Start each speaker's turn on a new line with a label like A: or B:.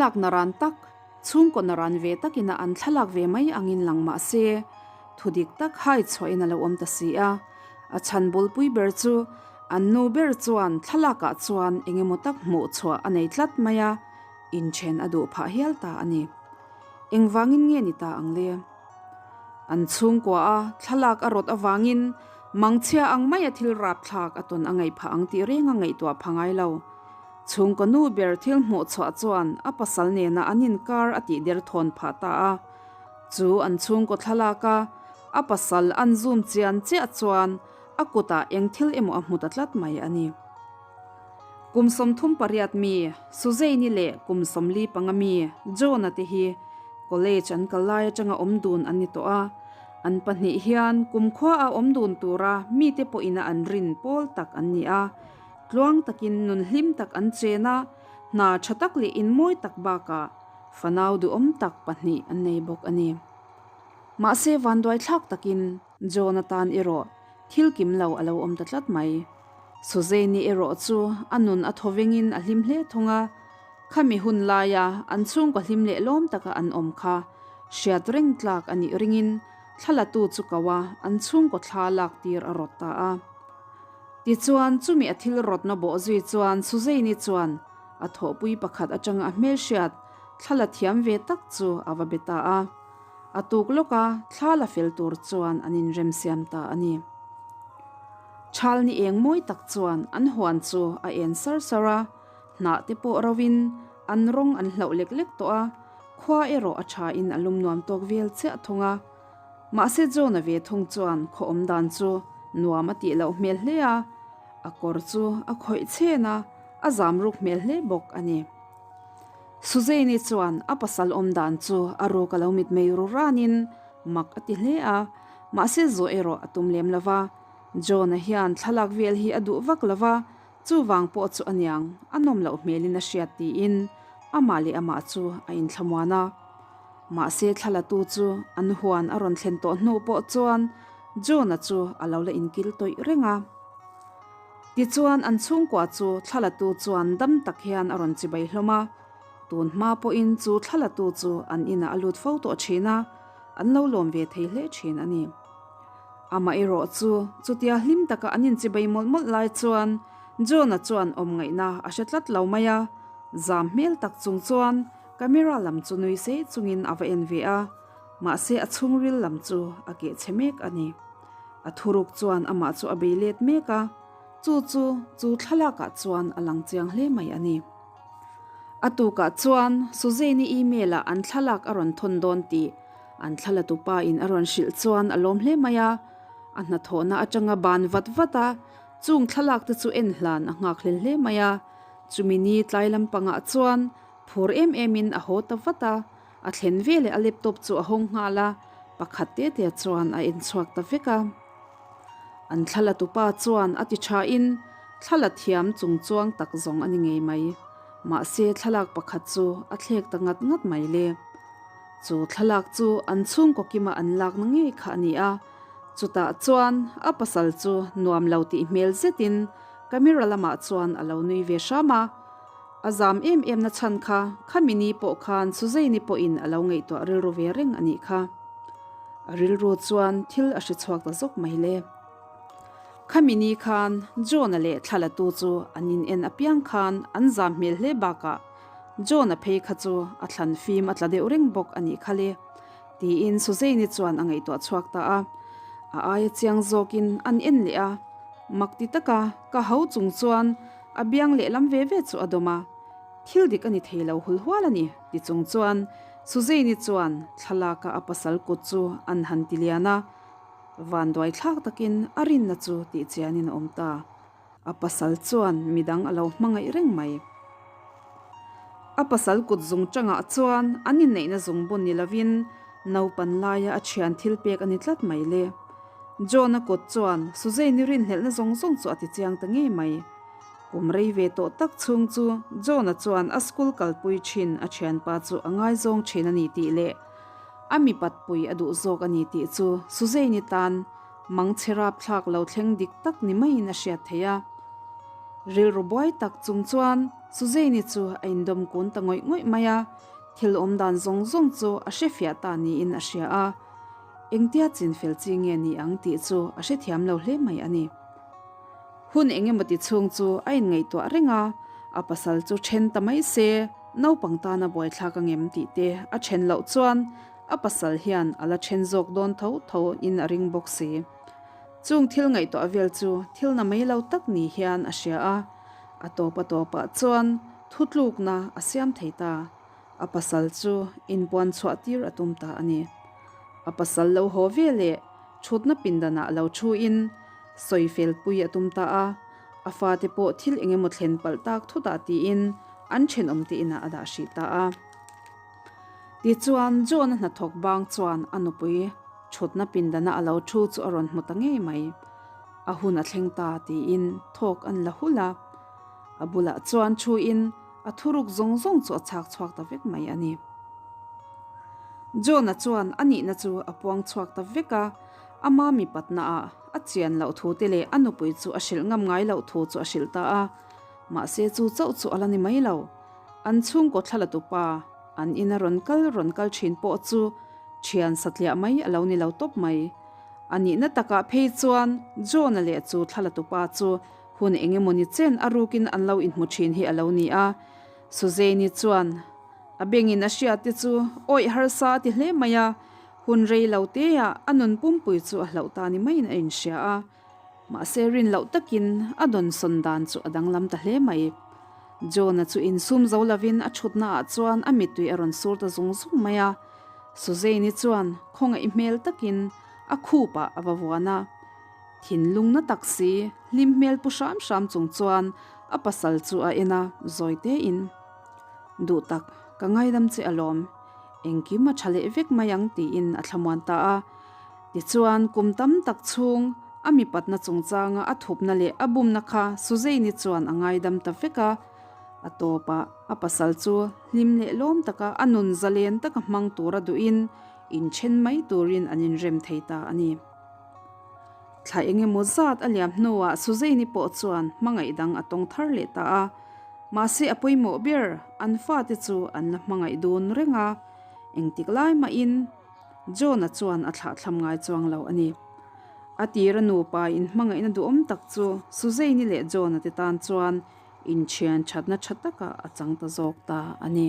A: Thlalak naran tak, chhungkaw naran ve takin a an thlalak ve mai angin lang mah se, thudik tak hai chhuahin a lo awm ta si a. A chhan bulpui ber chu an nu ber chuan thlalakah chuan eng emaw tak hmuh chhuah a nei tlat mai a, inthen a duh phah hial ta a ni. Engvangin nge ni ta ang le? An chhungkua a thlalak a rawt avangin mangchhia ang maia thil rapthlak a tawn a ngaih phah ang tih reng a ngaihtuah pha ngai lo. Chhungkaw nu ber thil hmuh chhuah chuan a pasal nena an inkar a tih der thawn phah ta a. Chu an chhungkaw thlalak a a pasal an zoom chian chiah chuan a kutah eng thil emaw a hmu ta tlat mai a ni. Kum 38 mi Suzeini leh kum 45 mi John-a te hi College an kal lai atanga awm dun an ni tawh a, an pahnih hian kumkhua a awm dun tura mite pawhina an rin pawl tak an ni a, tluang takin nun hlim tak an chen a, hna tha tak leh inmawi tak bakah fanau duhawm tak pahnih an nei bawk a ni. Mahse vanduaithlak takin John atan erawh thil kim lo a lo awm ta tlat mai. Suzanne-i erawh chu a nun a thawvengin a hlim hle thung a, khami hun laia an chhungkaw hlim leh lawm taka an awm kha hriat reng tlak a nih ringin thlalatu chu ko a, an chhungkaw thla lak tir a rawt ta a. Tichuan, chumi a thil rawtna bawh zui chuan Suzanne-i chuan a thawhpui pakhat atanga a hmelhriat thlala thiam ve tak chu a va be ta a. A tuk lawk a, thla la fel tur chuan an inremsiam ta a ni. Chhal ni eng mawi tak chuan an huan chu a en sar sar a, hnah te pawh ro in an rawng an hlauh lek lek tawh a, khua erawh a tha in a lum nuam tawk vel chiah thung a. Mahse John-a ve thung chuan khaw awm dan chu nuam a tih loh hmel hle a, a kawr chu a khawih chhen a, a zam ruk hmel hle bawk a ni. Suzanne-i chuan a pasal awm dan chu a ruk a lo mitmei ru ranin mak a ti hle a, mahse zawh erawh a tum lem lo va. John-a hian thlalak vel hi a duh vak lo va, chuvang pawh chu a niang, a nawm loh hmelin a hriat tiin amah leh amah chu a inthlamuan a. Mahse thlalatu chu an huan a rawn thlen tawh hnu pawh chuan John-a chu a lo la inkil tawih reng a. Tichuan an chhungkua chu thlalatu chuan dam tak hian a rawn chibai hlawm a, tun hma pawhin chu thlalatu chu an inah a lut fo tawh thin a, an lo lawm ve thei hle thin a ni. Amaherawh chu chutia hlim taka an inchibai mawlh mawlh lai chuan John-a chuan awm ngaihna a hre tlat lo mai a, zam hmel tak chung chuan camera lam chu nui sei chungin a va en ve a, mahse a chhungril lam chu a keh chhe mek a ni. A thuruk chuan amah chu a bei let mek a, chu chu chu thlalakah chuan a lang chiang hle mai a ni. A tukah chuan Suzanne-i email-ah an thlalak a rawn thawn dawn tih an thlalatupa in a rawn hrilh chuan a lawm hle mai a, a hnathawhna atanga ban vat vat a, chung thlalak te chu en hlan a nghak hlel hle mai a. Chumi ni tlai lampangah chuan phur em emin a haw ta vat a, A thlen veleh a laptop chu a hawng nghal a, pakhat te te chuan a en chhuak ta vek a. An thlala tupa chuan a ti thain thlala thiam chung chuang tak zawng a ni ngei mai. Mahse thlalak pakhat chu a thlek ta ngat ngat mai le. Chu thlalak chu an chhungkaw kima an lakna ngei kha a ni a, chutah chuan a pasal chu nuam lo tih hmel zetin camera lamah chuan a lo nui ve hram a. A zam em em na chhan kha khami ni pawh khan Suzanne-i pawhin a lo ngaihtuah rilru ve reng a nih kha. A rilru chuan thil a hre chhuak ta zawk mai le. Khami ni khan John-a leh thlalatu chu an in en apiang khan an zam hmel hle bakah John-a phei kha chu a thlan fim a tla deuh reng bawk a nih kha le tiin Suzanne-i chuan a ngaihtuah chhuak ta a. A aia chiang zawkin an en leh a, mak ti taka ka ho chung chuan A biang lehlam ve ve chu a dawm a, Thil dik a ni thei lo hul hual a ni, ti chung chuan Suzanne-i chuan thlalaka a pasal kut chu an han ti lian a, vanduai thlak takin a rinna chu tih chianin a awm ta. A pasal chuan midang a lo hmangaih reng mai. A pasal kut zung tangah chuan an inneihna zungbun ni lovin naupan laia a thian thil pek a ni tlat mai le. John-a kut chuan Suzanne-i rinhlelhna zawng zawng chu a ti chiang ta ngei mai. Kum rei ve tawh tak chhung chu John-a chuan a school kalpui thin a thianpa chu a ngaizawng thin a ni tih leh a mipat pui a duh zawk a ni tih chu Suzanne-i tan mangchhe rapthlak lo thleng dik tak ni maiin a hriat theih a. Rilru buai tak chung chuan Suzanne-i chu a indawm kun ta ngawih ngawih mai a, thil awm dan zawng zawng chu a hrefiah ta niin a hria a. Engtia chinfel chi nge ni ang tih chu a hrethiam lo hle mai a ni. Hun eng emaw ti chhung chu a inngaihtuah reng a, a pasal chu then ta mai se, naupang tana buaithlak angem tih te a then loh chuan a pasal hian a la then zawk dawn tho tho in a ring bawk si. Chung thil ngaihtuah vel chu thil na mai lo tak ni hian a hria a, a tawp a tawpah chuan thutlukna a siam thei ta. A pasal chu inpuan chhuah tir a tum ta a ni. A pasal lo haw ve leh thutna pindanah lo thu in sawi fel pui a tum ta a, a fate pawh thil eng emaw thlen palh tak thutah tiin an thenawm te inah a dah hrih ta a. Tichuan John-a hnathawk bang chuan a nupui thutna pindana a lo thu chu a rawn hmu ta ngei mai. A hun a thleng ta tiin thawk an la hulh a. A bulah chuan thu in A thuruk zawng zawng chu a chhak chhuak ta vek mai a ni. John-a chuan a nihna chu a puang chhuak ta vek a, ama mipatnaah a chian loh thu te leh a nupui chu a hrilh ngam ngai loh thu chu a hrilh ta a. Mahse chu chauh chu a la ni mai lo. An chhungkaw thla la tupa, an ina rawn kal rawn kal thin pawh chu thian satliah mai a lo ni lo tawp mai. A nihna takah phei chuan John-a leh chu thla la tupa chu Hun eng emawni chen a rukin an lo inhmu thin hi a lo ni a. Suzanne-i chuan a bengin a hriat te chu awih harsa a ti hle mai a, hun rei lo teah a nun pumpui chu a hlauh ta ni maiin a inhria a. Mahse rin loh takin a dawnsawn dan chu a danglam ta hle mai. John-a chu insum zo lovin a thutnaah chuan a mittui a rawn sur ta zung zung mai a. Suzanne-i chuan khawngaih hmel takin a khupah a va vuan a. Thinlung na tak si, hlim hmel pu hram hram chung chuan a pasal chu a en a, zawi tein, Duh tak, ka ngaidam che alawm, engkim a tha leh vek mai ang tiin a thlamuan ta a. Tichuan, kum tam tak chhung a mipatna chungchanga a thupna leh a bumna kha Suzanne-i chuan a ngaidam ta vek a. A tawpah a pasal chu hlim leh lawm taka a nun zalen taka hmang tura duhin inthen mai turin an inrem thei ta a ni. Thla eng emaw zat a liam hnuah Suzanne-i pawh chuan hmangaih dang a tawng thar leh ta a. Mahse a pawimawh ber, an fate chu an la hmangaih dun reng a. Engtik lai mahin John-a chuan a thlahthlam ngai chuang lo a ni. A tira nupa inhmangaihna duhawm tak chu Suzanne-i leh John-a te tan chuan inthian thatna tha takah a chang ta zawk ta a ni.